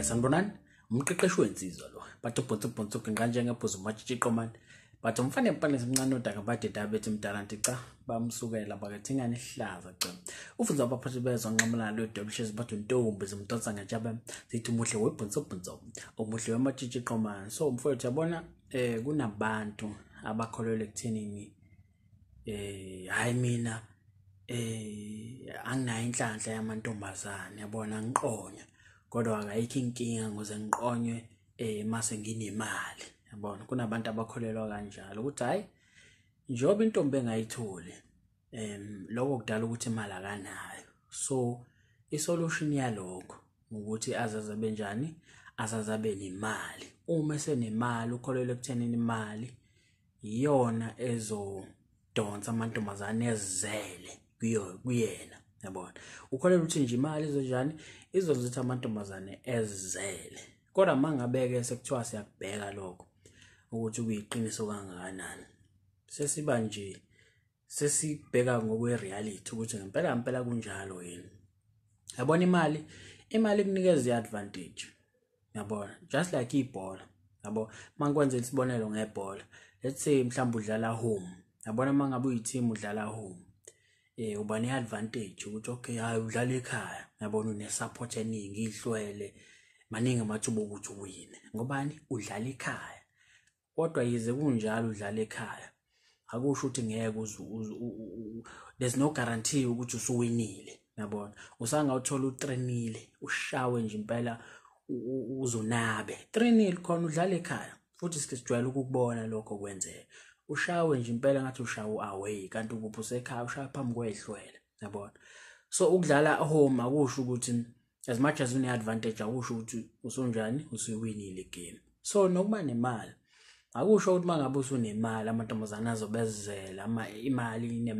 Sanibonani, umqeqeshi wensizwa lo. Bathi ubhonsi ubhonsi uginqa njengebhuzu umatshitshi iqomane. Bathi umfana empaneni emncane udaka badeda bethi mdala nti cha bamsukela bakathi ingane ihlaza cha. Ufunza abaphathi bezwa nqamulana lo dwebishezi bathi untombi zimdonsa ngetshaba zithi umuhle webhonsi ubhonsi umuhle wematshitshi iqomane. So mfowethu yabona kunabantu abakholelwa ekuthenini hayi mina anginayo inhlanhla yamantombazane yabona ngiqonywe kodwa akayikho inkinga ngoze ngiqonywe mase nginemali yabona. Kunabantu abakholelwa kanjalo ukuthi hayi njengoba intombi engayitholi lokho kudala ukuthi imali akanayo, so isolution yalokho ukuthi azaze benjani, azaze abe nemali. Uma esenemali ukholelwa ekuthenini imali iyona ezodonsa amantombazane ezele kuyena yabona. Ukholelwa ukuthi nje imali izonjani, izozitha amantombazane ezele. Kodwa mangabe-ke sekuthiwa siyakubheka lokho ukuthi kuyiqiniso kangakanani, sesiba nje sesibheka ngokwe-reality ukuthi ngempela ngempela kunjalo yini. Yabona imali ikunikeza i-advantage yabona, just like ibhola yabo. Mangikwenzela isibonelo ngebhola, let's say mhlawumbe udlala home yabona, mangabe uyi-team udlala home uba ne-advantage ukuthi okay hayi udlala ekhaya yabona, une-support eningi, ihlwele, maningi amathuba okuthi uwine ngobani, udlala ekhaya. Kodwa yize kunjalo udlala ekhaya akusho ukuthi ngeke there's no guarantee ukuthi usuwinile yabona. Usangawuthola u-3-0 ushawe nje impela uzonabe 3-0 khona udlala ekhaya, futhi sijwayele ukukubona lokho kwenzeka, ushawe nje impela ngathi ushawe away kanti ukuphi usekhaya, ushawe phambi kwehlwele yabona. So ukudlala home akusho ukuthi as much as une advantage akusho ukuthi usunjani usuwinile igame. So nokuba nemali akusho ukuthi mangabe usunemali amantombazane azobezela imali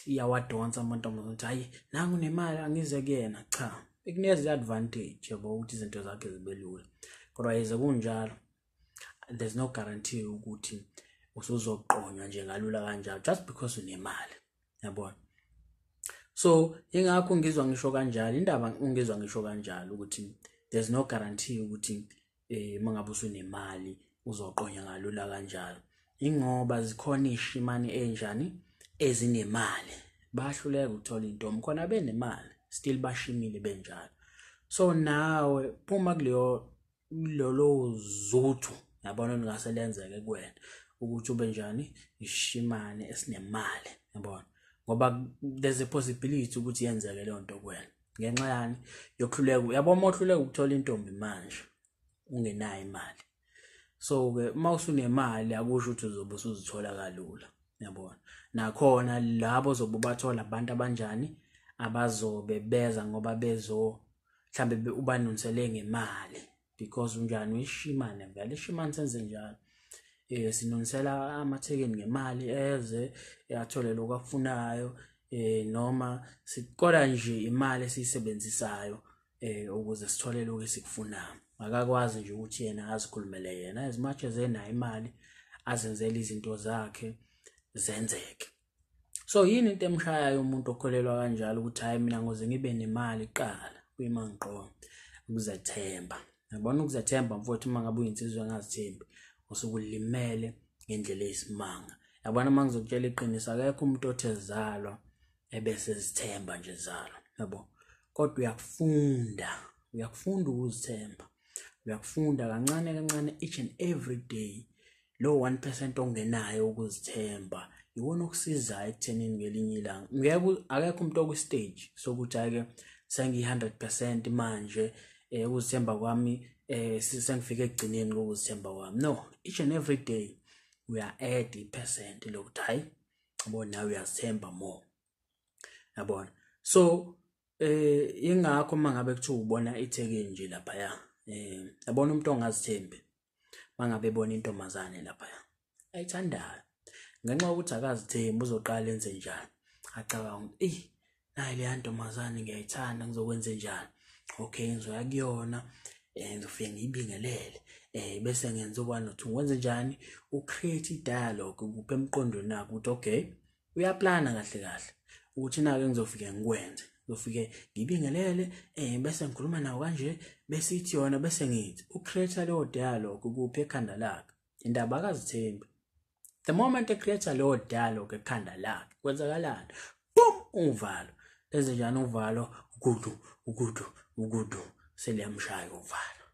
iyawadonsa amantombazane ukuthi hayi nangu nemali angize kuyena. Cha, ikunikeza i-advantage yabo ukuthi izinto zakhe zibe lula. Kodwa yize kunjalo there's no guarantee ukuthi usuzoqonywa nje kalula kanjalo just because unemali yabona. So ingakho ngizwa ngisho kanjalo indaba, ungizwa ngisho kanjalo ukuthi there's no guarantee ukuthi mangabe usunemali uzoqonya kalula kanjalo, ingoba zikhona ishimane enjani ezinemali bahluleka ukuthola intombi khona benemali still bashimile benjalo. So nawe phuma kuleyo lolo zuthu yabona lingase lenzeke kuwena ukuthi ube njani ishimane esinemali yabona, ngoba there's a possibility ukuthi yenzeke leyo nto kuwena ngenxa yani yokuhluleka yabo. Uma uhluleka ukuthola intombi manje ungenayo imali, so ke uma usunemali akusho ukuthi uzobe usuzithola kalula yabona. Nakhona labo zobe bathola abantu abanjani abazobe beza ngoba bezo mhlambe ubanunisele ngemali because unjani uyishimane vele ishimane senze njalo sinunisela amathekeni ngemali eze athole lokho akufunayo noma sikola nje imali esiyisebenzisayo ukuze sithole lokho esikufunayo. Akakwazi nje ukuthi yena azikhulumele yena as much as enayo imali azenzele izinto zakhe zenzeke. So yini into emshayayo umuntu okholelwa kanjalo ukuthi hayi mina ngoze ngibe nemali kuqala kuyima ngiqonda? Ukuzethemba yabona, ukuzethemba mfowethu uma ngabe uyinsizwa engazithembi usukulimele ngendlela eyisimanga yabona. Uma ngizokutshela iqiniso akekho umuntu othe zalwa ebese zithemba nje zalwa yabo, kodwa uyakufunda ukuzithemba, uyakufunda kancane kancane each and every day. Lo 1% ongenayo ukuzithemba iwona okusizayo ekuthenini ngelinye ilanga ngeke akekho umuntu okwi-stage sokuthi ake sengiyi-100% manje ukuzithemba kwami sengifike ekugcineni kokuzithemba kwami. No, each and every day uya-add i-percent lokuthi hayi yabo nawe uyazithemba more yabona. So ingakho mangabe kuthiwa ubona ithekeni nje laphaya yabona umuntu ongazithembi mangabe ebona intombazane laphaya ayithandayo ngenxa yokuthi akazithembi uzoqala enze njani, acabanga ukuthi eyi nayi leya ntombazane ngiyayithanda ngizokwenza njani, okay ngizoya kuyona ngizofike ngiyibingelele bese ngenza u-1 or 2. Wenze njani, ucreate i-dialogue kuphi emqondweni wakho ukuthi okay uyaplana kahle kahle ukuthi nake ngizofike ngikwenze Ngizofike ngibingelele bese ngikhuluma nawo kanje, bese ithi yona, bese ngithi ucreate leyo dialogue kuphi ekhanda lakhe. Indaba akazithembi. The moment ecreate leyo dialogue ekhanda lakhe, kwenzakalani? Boom, uvalo. Lenze njani uvalo? Ugudu, ugudu, ugudu, seliyamshaya uvalo.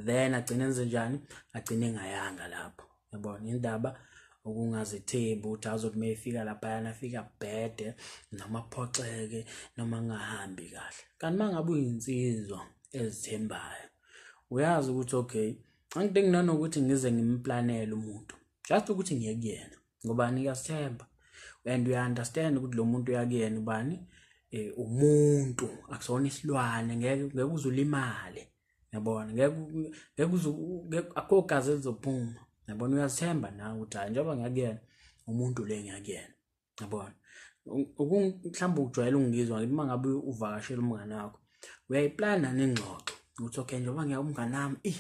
Then agcine enze njani? Agcine engayanga lapho. Yabona indaba ukungazithembi ukuthi azothi uma efika laphayana afika abhede noma aphoxeke noma angahambi kahle. Kanti uma ngabe uyinsizwa ezithembayo, uyazi ukuthi okay, angidingi nanokuthi ngize ngimplanele umuntu, just ukuthi ngiye kuyena ngoba ngiyasithemba and uya-understand ukuthi lo muntu uyakuyena ubani, umuntu akusona isilwane, ngeke uze ulimale. Yabona, ngeke uze akho gazi elizophuma. Yabona, uyazithemba nawe ukuthi hayi, njengoba ngiyakuyena umuntu le ngiyakuyena. Yabona, mhlawumbe ujwayele ukungizwa ngithi uma ngabe uvakashela umngane wakho, uyayiplana nengxoxo ukuthi okay, njengoba ngiya kumngane wami,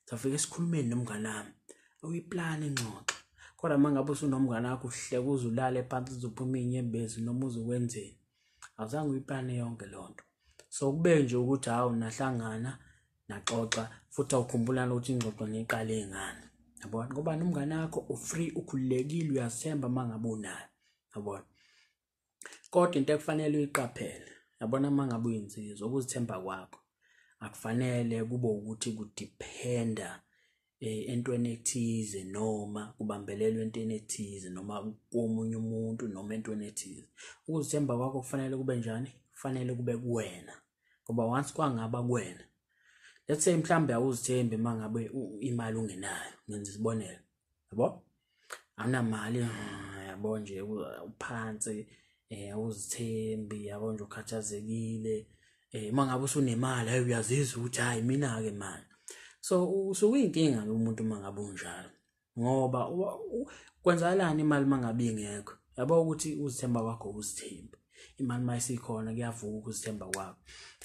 safika esikhulumeni nomngane wami, uyiplana ingxoxo. Kodwa uma ngabe usunomngane wakho uhleka uze ulale phansi uzophuma iy'nyembezi noma uzokwenzeni, awuzange uyiplane yonke leyo nto. So kube nje ukuthi hawu, nahlangana naxoxa futhi awukhumbulani ukuthi ingxoxo niyiqale ngani. Yabona, ngoba nomngane wakho u-free, ukhululekile, uyazithemba uma ngabe unayo. Yabona, kodwa into ekufanele uyiqaphele, yabona, uma ngabe uyinsizwa, ukuzithemba kwakho akufanele kube ukuthi kudiphenda entweni ethize noma kubambelelwe entweni ethize noma komunye umuntu noma entweni ethize. Ukuzithemba kwakho kufanele kube njani? Kufanele kube kuwena, ngoba once kwangaba kuwena, let's say mhlawumbe awuzithembi uma ngabe imali ungenayo, ngenza isibonelo, yabo, awunamali, yabo nje uphansi, awuzithembi, yabo nje ukhathazekile. Uma ngabe usunemali, hayi, uyazizwa ukuthi hayi, mina-ke manje. So usuke uyinkinga umuntu uma ngabe unjalo, ngoba kwenzakalani imali uma ngabe ingekho? Yabo ukuthi uzithemba kwakho uzithembi. Imali uma isikhona kuyavuka ukuzithemba kwakho.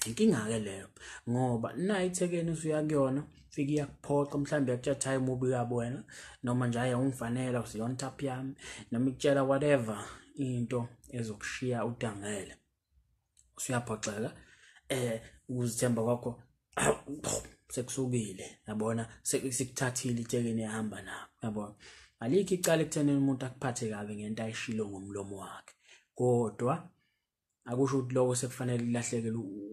Inkinga-ke leyo, ngoba nayo ithekeni usuya kuyona, fike iyakuphoqa, mhlawumbe iyakutshela hayi, umubi kabi wena, noma nje hayi, awungifanele, awusiyona type yami, noma ikutshela whatever into ezokushiya udangele. Usuyaphoxeka, ukuzithemba kwakho sekusukile, yabona, sekuthathile ithekeni yahamba nabo. Yabona, alikho icala ekuthenini umuntu akuphathe kabi ngento ayishilo ngomlomo wakhe, kodwa akusho ukuthi lokho sekufanele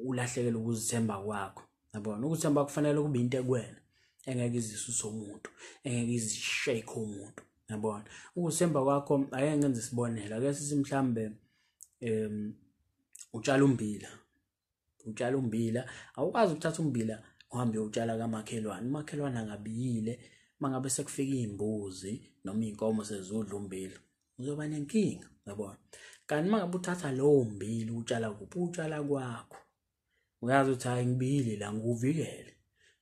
ulahlekele ukuzithemba kwakho. Yabona, ukuzithemba kufanele kube into ekuwena engeke izisuse umuntu, engeke izishake umuntu. Yabona, ukuzithemba kwakho, ake ngenze isibonelo, ake sithi mhlambe utshala ummbila, utshala ummbila, awukwazi ukuthatha ummbila uhambe uyotshala kamakhelwane, umakhelwane angabiyile, mangabe sekufika iy'mbuzi noma iy'nkomo sezidla ummbila, uzoba nenkinga. Yabona, kanti uma ngabe uthatha lowo mmbila utshala kuphi? Utshala kwakho, uyazi ukuthi hayi, ngibiyile la, ngikuvikele,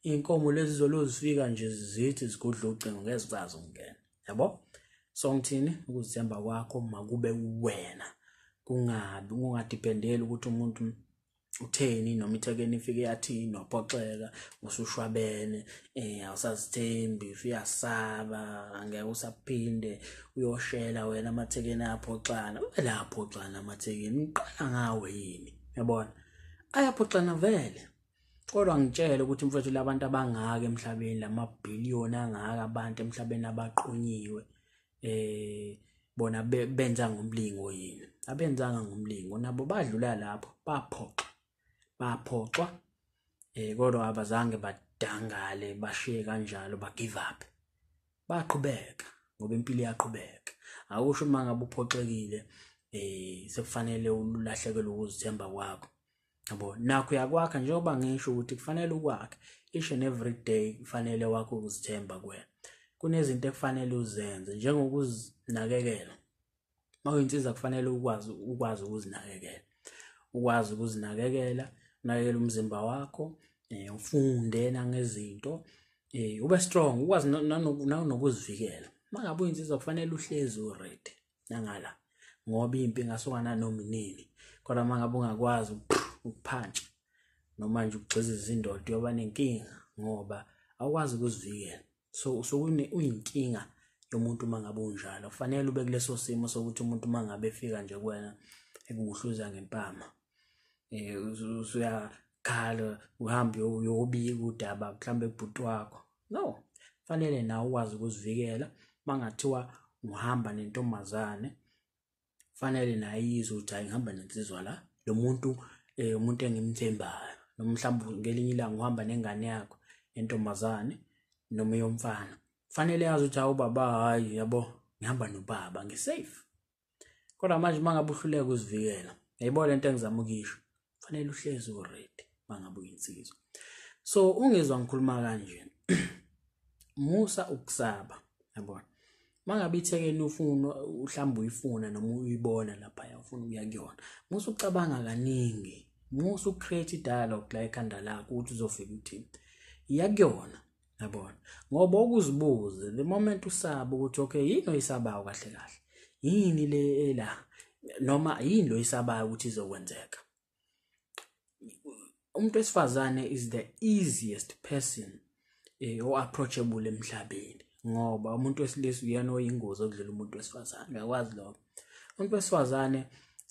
iy'nkomo lezi zolo zifika nje zithi zigudla ucingo, ngeke zikwazi ukungena. Yabo, so ngithini? Ukuzithemba kwakho makube wena, kungabi kungadiphendeli ukuthi umuntu utheni noma ithekeni ifike yathini, waphoxeka, usushwabene, awusazithembi, usuyasaba, angeke usaphinde uyoshela wena amathekeni ayaphoxana. Vele ayaphoxana amathekeni, ngiqala ngawe yini? Yabona, ayaphoxana vele. Kodwa ngitshele ukuthi mfethu, labantu abangaka emhlabeni, lamabhiliyoni angaka abantu emhlabeni abaqonyiwe, bona benza ngomlingo yini? Abenzanga ngomlingo, nabo badlula lapho, baphoxa, baphoxwa, kodwa abazange badangale, bashiye kanjalo, ba give up, baqhubeka, ngoba impilo iyaqhubeka. Akusho uma ngabe uphoxekile sekufanele ulahlekelwe ukuzithemba kwakho. Yabo, nakho uyakwakha, njengoba ngisho ukuthi kufanele ukwakhe each and every day, kufanele wakho ukuzithemba kuwena. Kunezinto ekufanele uzenze njengokuzinakekela. Uma uyinsizwa kufanele ukwazi ukuzinakekela, ukwazi ukuzinakekela, unakekele umzimba wakho, ufunde nangezinto, ube strong, ukwazi nanokuzivikela. Uma ngabe uyinsizwa kufanele uhlezi u-ready nangala, ngoba impi ingasuka nanoma inini. Kodwa uma ngabe ungakwazi ukuphantsha noma nje ukugxizisa indoda, uyoba nenkinga ngoba awukwazi ukuzivikela. So usuke uyinkinga yomuntu uma ngabe unjalo. Kufanele ube kuleso simo sokuthi umuntu uma ngabe efika nje kuwena ekuhluza ngempama, Usuyakhala uhambe uyobika udaba mhlambe kubhuti wakho. No, fanele nawe ukwazi ukuzivikela. Mangathiwa uhamba nentombazane, fanele naye izwe ukuthi hayi ngihamba nensizwa la, lo muntu umuntu engimthembayo. Noma mhlawumbe ngelinye ilanga uhamba nengane yakho yentombazane noma eyomfana, fanele yazi ukuthi hawu baba, hayi yabo ngihamba nobaba, ngisafe. Kodwa manje mangabe uhluleka ukuzivikela, yayibona lento engizama ukuyisho, fanele uhlezi uready mangabe uyinsizwa. So ungizwa ngikhuluma kanje, musa ukusaba, yabona. Mangabe ithekeni ufuna mhlawumbe uyifuna noma uyibona lapha ufuna ukuya kuyona, musa ucabanga kaningi, musa ucreate dialogue la ekhanda lakho ukuthi uzofika uthini, iya kuyona, yabona. Ngoba ukuzibuze the moment usaba ukuthi okay yini oyisabayo kahle kahle, yini le la, noma yini lo oyisabayo ukuthi izokwenzeka. Umuntu wesifazane is the easiest person o-approachable emhlabeni, ngoba umuntu wesilisa uyena oyingozi okudlula umuntu wesifazane. Uyakwazi lokho. Umuntu wesifazane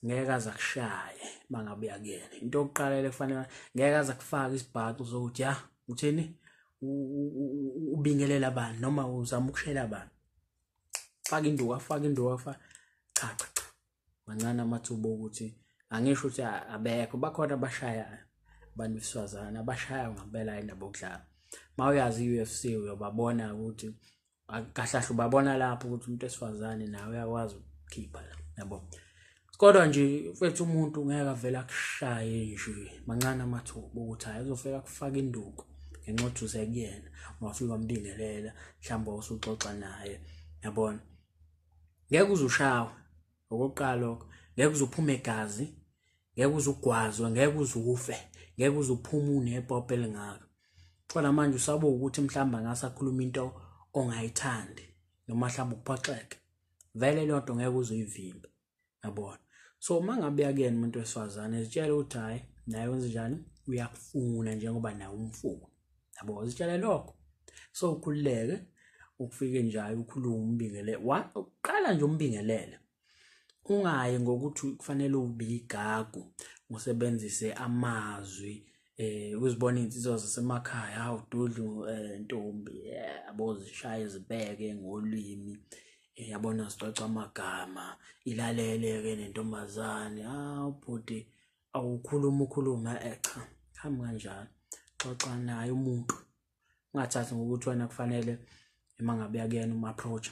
ngeke aze akushaye mangabe uyakuyena. Into yokuqala le kufanele, ngeke aze akufake isibhaxu sokuthi ya uthini, ubingelela abantu noma uzama ukushela abantu, faka induku, afake induku, afake cha cha cha. Mancane amathuba okuthi, angisho ukuthi abekho, bakhona abashayayo abantu besifazane abashayayo ngempela indaba yokudlala. Mawuyazi i-UFC uyobabona ukuthi kahle kahle ubabona lapho ukuthi umuntu wesifazane nawe uyakwazi ukukhipha la, yabo. Kodwa nje mfethu umuntu ngeke avele akushaye nje, mancane amathuba ukuthi hayi uzofika akufake induku ngenxa yokuthi uze kuyena, ungafika wambingelela mhlawumbe usuxoxa naye, yabona. Ngeke uze ushawe okokuqala lokho, ngeke uze uphume egazi, ngeke uze ugwazwe, ngeke uze ufe, ngeke uze uphume unepopo elingaka. Kodwa manje usaba ukuthi mhlawumbe angase akhuluma into ongayithandi noma mhlawumbe uphoxeke, vele leyo nto ngeke uze uyivimbe, yabona. So mangabe uyakuyena umuntu wesifazane, zitshele ukuthi hayi naye wenze njani, uyakufuna njengoba nawe umfuna, yabo, zitshele lokho. So ukhululeke ukufike nje ukhulume umbingelele, uqala nje umbingelele, ungayi ngokuthi kufanele ube igagu usebenzise amazwi uzibona insizwa zasemakhaya, hawu dudlu ntombi, yabo zishaye zibeke ngolwimi, yabona sicoca amagama, ilalele ke nentombazane, hawu bhuti awukhuluma ukhuluma, cha hamba kanjalo, xoxa naye umuntu. Ungathathi ngokuthi wena kufanele uma ngabe uyakuyena uma approach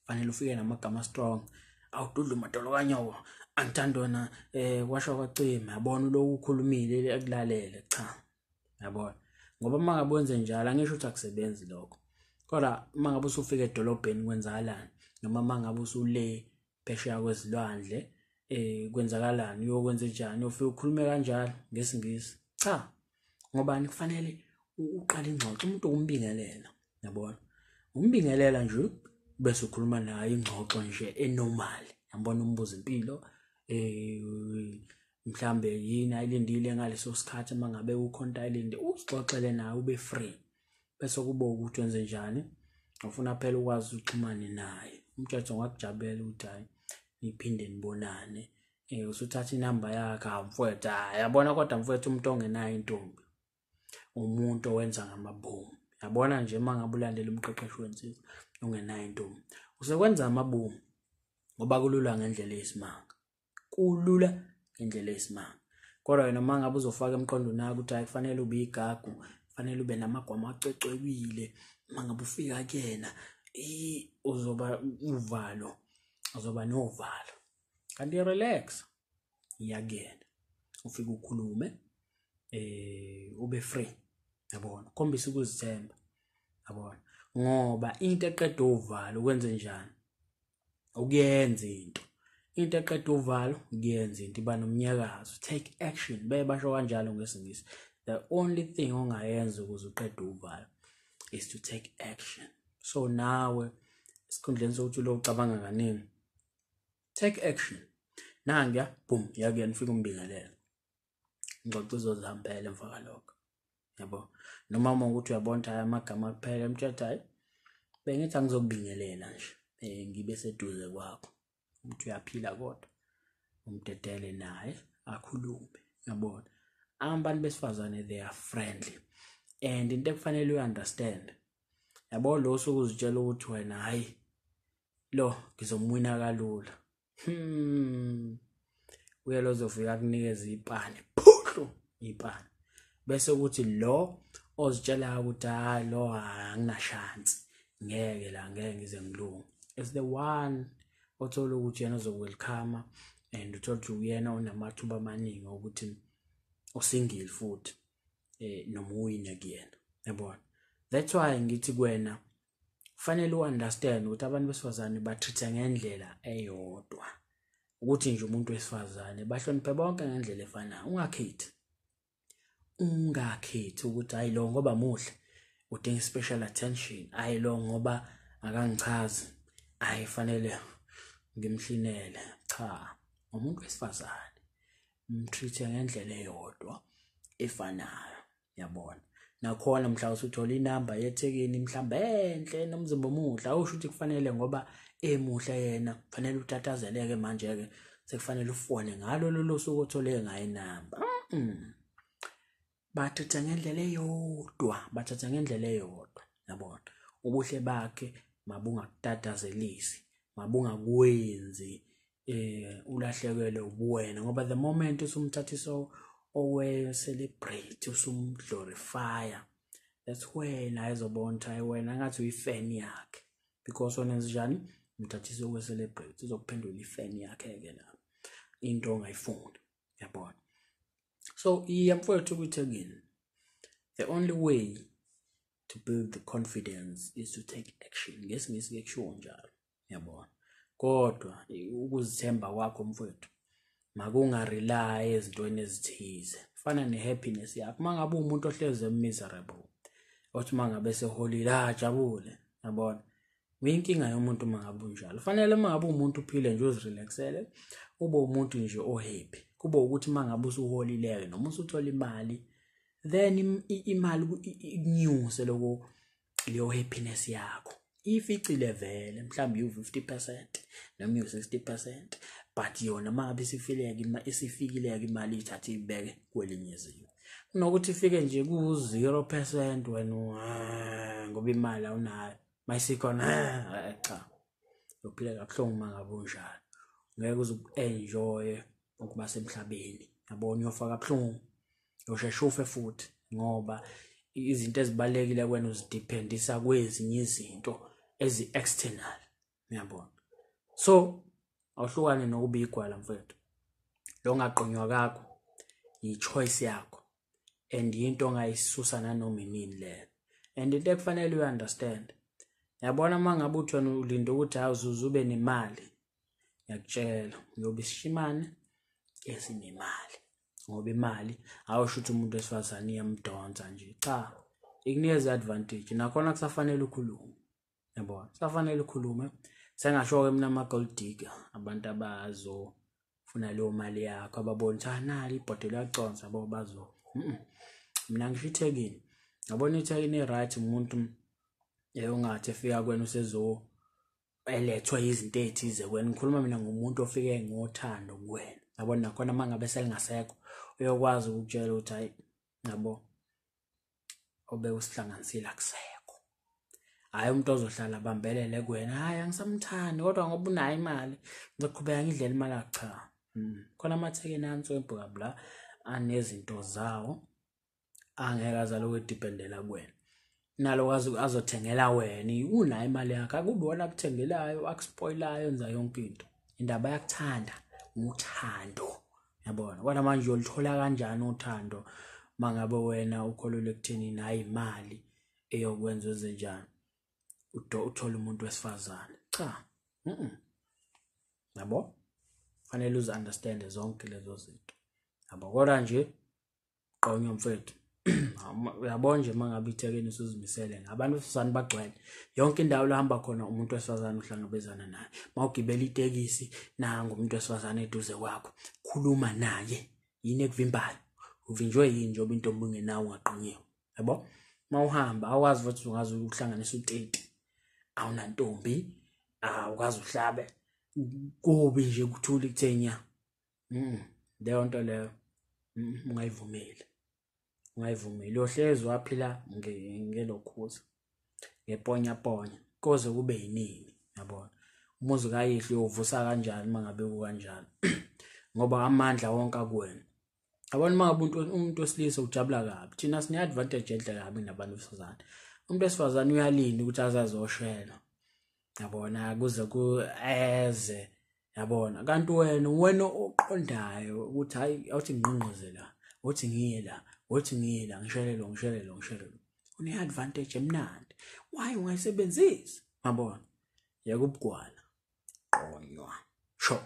fanele ufike namagama strong, awududla umadolo kanyoko, angithandi wena kwasho kwacima, yabona lokhu ukhulumile ekulalele, cha yabona. Ngoba uma ngabe wenze njalo angisho ukuthi akusebenzi lokho, kodwa uma ngabe usufika edolobheni kwenzakalani, noma uma ngabe usule phesheya kwezilwandle kwenzakalani, uyokwenza njani, uyofika ukhulume kanjalo ngesiNgisi, cha. Ngoba kufanele uqale ingxoxo, umuntu umbingelela, yabona, umbingelela nje bese ukhuluma naye ingxoxo nje enormal, yabona, umbuzo impilo, mhlambe yini ayilindile ngaleso sikhathi, uma ngabe kukhona ayilinde, uzixoxele naye ube free, bese kuba ukuthi wenze njani, ufuna phela ukwazi uxhumane naye, umthetho ungakujabulela ukuthi hayi niphinde nibonane, usuthatha inamba yakhe, hawu mfowethu, hayi yabona. Kodwa mfowethu umuntu ongenayo intombi umuntu owenza ngamabomu, yabona nje uma ngabe ulandela umqeqeshi wensizwa ungenayo intombi usekwenza amabomu, ngoba kulula ngendlela eyisimanga, kulula ngendlela eyisimanga. Kodwa wena uma ngabe uzofaka emqondweni wakho ukuthi hayi kufanele ube igagu, kufanele ube namagwama acwecwekile, uma ngabe ufika kuyena uzoba uvalo, uzoba novalo. Kanti relax, iya kuyena ufike ukhulume, ube free, yabona, khombisa ukuzithemba, yabona. Ngoba into eqeda uvalo ukwenze njani, ukuyenza into eqeda uvalo ukuyenza into, iba nomnyakazo, take action, beye basho kanjalo ngesiNgisi. The only thing ongayenza ukuze uqede uvalo is to take action. So nawe esikhundleni sokuthi lo ucabanga kaningi, take action. Nangiya boom, yakuyena ufike umbingelele, ingxoxo izozihambela emva kwalokho, yabo. Noma uma ukuthi uyabona ukuthi hhayi amagama kuphela, emtshela hayi bengithi angizokubingelela nje, ngibe seduze kwakho, ukuthi uyaphila kodwa umdedele naye akhulume. Yabona, abantu besifazane, they are friendly, and into ekufanele uyi-understand, yabo, lo osuke uzitshela ukuthi wena, hayi, lo ngizomwina kalula, uye lo ozofika akunikeza ipani, phuhlu ipani, bese kuthi lo ozitshela ukuthi, hayi, lo anginashansi, ngeke la, ngeke ngize ngilunge, is the one othola ukuthi yena uzo-welcome and uthola ukuthi uyena onamathuba amaningi okuthi u-single futhi noma uwine kuyena, yabona. That's why ngithi kuwena kufanele u-understand ukuthi abantu besifazane ba-treat ngendlela eyodwa, ukuthi nje umuntu wesifazane bahloniphe bonke ngendlela efanayo. Ungakhethi, ungakhethi ukuthi, hayi, lo ngoba muhle udinga special attention, hayi, lo ngoba akangichazi, hayi, fanele ngimhlinele. Cha, umuntu wesifazane um-treat ngendlela eyodwa efanayo, yabona. Nakhona mhla usuthola inamba yethekeni mhlawumbe enhle nomzimba omuhle, awusho ukuthi kufanele ngoba emuhle yena kufanele utatazeleke manje-ke, sekufanele ufone ngalo lolo suku othole ngayo inamba. Bathatha ngendlela eyodwa, bathatha ngendlela eyodwa, yabona. Ubuhle bakhe mabungakutatazelisi, mabungakwenzi ulahlekelwe ubuwena, ngoba the moment usumthathisa owe-celebrate, usum-glorify, that's when ayezobona ukuthi, hayi, wena ngathi uyi-fan yakhe, because wena njani umthathisa owe-celebrate, uzokuphendula i-fan yakhe-ke la, into ongayifuni, yabona. So iya, mfowethu, kwithekini, the only way to build the confidence is to take action. NgesiNgisi-ke kushiwo njalo, yabona. Kodwa ukuzithemba kwakho, mfowethu, makunga-rely ezintweni ezithize, fana ne-happiness yakho. Uma ngabe uwumuntu ohlezi miserable, othi uma ngabe seholile ajabule, yabona, uyinkinga yomuntu uma ngabe unjalo. Fanele uma ngabe uwumuntu uphile nje, uzi-relaxele, ube umuntu nje o-happy, kube ukuthi uma ngabe usuholile-ke noma usuthola imali, then imali ikunyuse loko leyo happiness yakho ificile vele, mhlawumbe iwu-50% noma iwu-60%, but yona uma ngabe isifileke, isifikile-ke imali, ithathe ibeke kwelinye izinga, kunokuthi ifike nje ku-0%, wena ngoba imali awunayo, mayisikhona, cha, uyophila kabuhlungu uma ngabe unjalo. Ngeke uze uku-enjoye ukuba semhlabeni, yabona, uyofa kabuhlungu, uyosheshe ufe futhi, ngoba izinto ezibalulekile kuwena uzi-dependisa kwezinye izinto ezi-external, uyabona. So awuhlukane nokuba igwala, mfethu. Lo ngaqonywa kakho i-choice yakho and into ongayisusa nanoma inini leyo, and into ekufanele uyi-understand, yabona, uma ngabe uthi wena ulinde ukuthi, hayi, uzuze ube nemali, ngiyakutshela, uyobe isishimane esinemali, ngoba imali awusho ukuthi umuntu wesifazane iyamdonsa nje. Cha, ikunikeza i-advantage, nakhona kusafanele ukhulume, yabona, kusafanele ukhulume. Sengasho-ke mina, ama-gold digger, abantu abazofuna leyo mali yakho, ababona ukuthi, ah, nali ibhodo liyaconsa, yabo, bazo mina ngisho ithekini, yabona, ithekini i-right, umuntu ongathi efika kuwena usezo elethwe izinto ey'thize kuwena. Ngikhuluma mina ngomuntu ofike ngothando kuwena, yabona. Nakhona uma ngabe selingasekho, uyokwazi ukukutshela ukuthi, hayi, yabo, obewusihlanganisile akusekho. Hhayi umuntu ozohlala abambelele kuwena, hhayi, angisamthandi, kodwa ngoba unayo imali ngizoqhubeka ngidlela imali yakho. Cha, khona amathekeni answempu kabi la, anezinto zawo, angeke aze aloku e-dependela kuwena, nalo azothengela wena, unayo imali yakhe, akube wona akuthengelayo, aku-spoilayo, enza yonke into. Indaba yakuthanda uthando, yabona. Kodwa manje uyolithola kanjani uthando uma ngabe wena ukholelwa ekuthenini, hhayi, imali eyokwenza wenzenjani uthole umuntu wesifazane? Cha, yabo, fanele uzi-understande zonke lezo zinto, yabo. Kodwa nje qonywa, mfethu, uyabona nje, uma ngabe ithekeni usuzimisele, ngabantu besifazane bagcwele yonke indawo la hamba khona, umuntu wesifazane uhlangabezana naye. Uma ugibela itekisi, nangu umuntu wesifazane eduze kwakho, khuluma naye. Yini ekuvimbayo? Uvinjwe yini njengoba intombi ungenawo, ungaqonyiwe, yabo? Uma uhamba, awazi futhi ungaze uhlanganise u-30, awunantombi, awukwazi uhlabe kubi nje, kuthula kuthe nya. Leyo nto leyo. Ungayivumeli, ungayivumeli. Uyohlezi waphila ngelokhuza, ngeponyaponya koze kube yinini, yabona. Umuzi kayihlo uyowuvusa kanjani uma ngabe kukanjalo? Ngoba amandla wonke akuwena. Yabona, uma ngabe umuntu wesilisa ujabula kabi, thina sine-advantage enhle kabi nabantu besifazane. Umuntu wesifazane uyalinda ukuthi aze azoshela, yabona, kuze ku eze, yabona. Kanti wena oqondayo ukuthi hayi, awuthi ngingqongqoze la, uthi ngiye la, uthi ngiye la, ngishele lo, ngishele lo, ngishele lo. Une-advantage emnandi, why ungayisebenzisi? Yabona, yeka ubugwala, qonywa sho.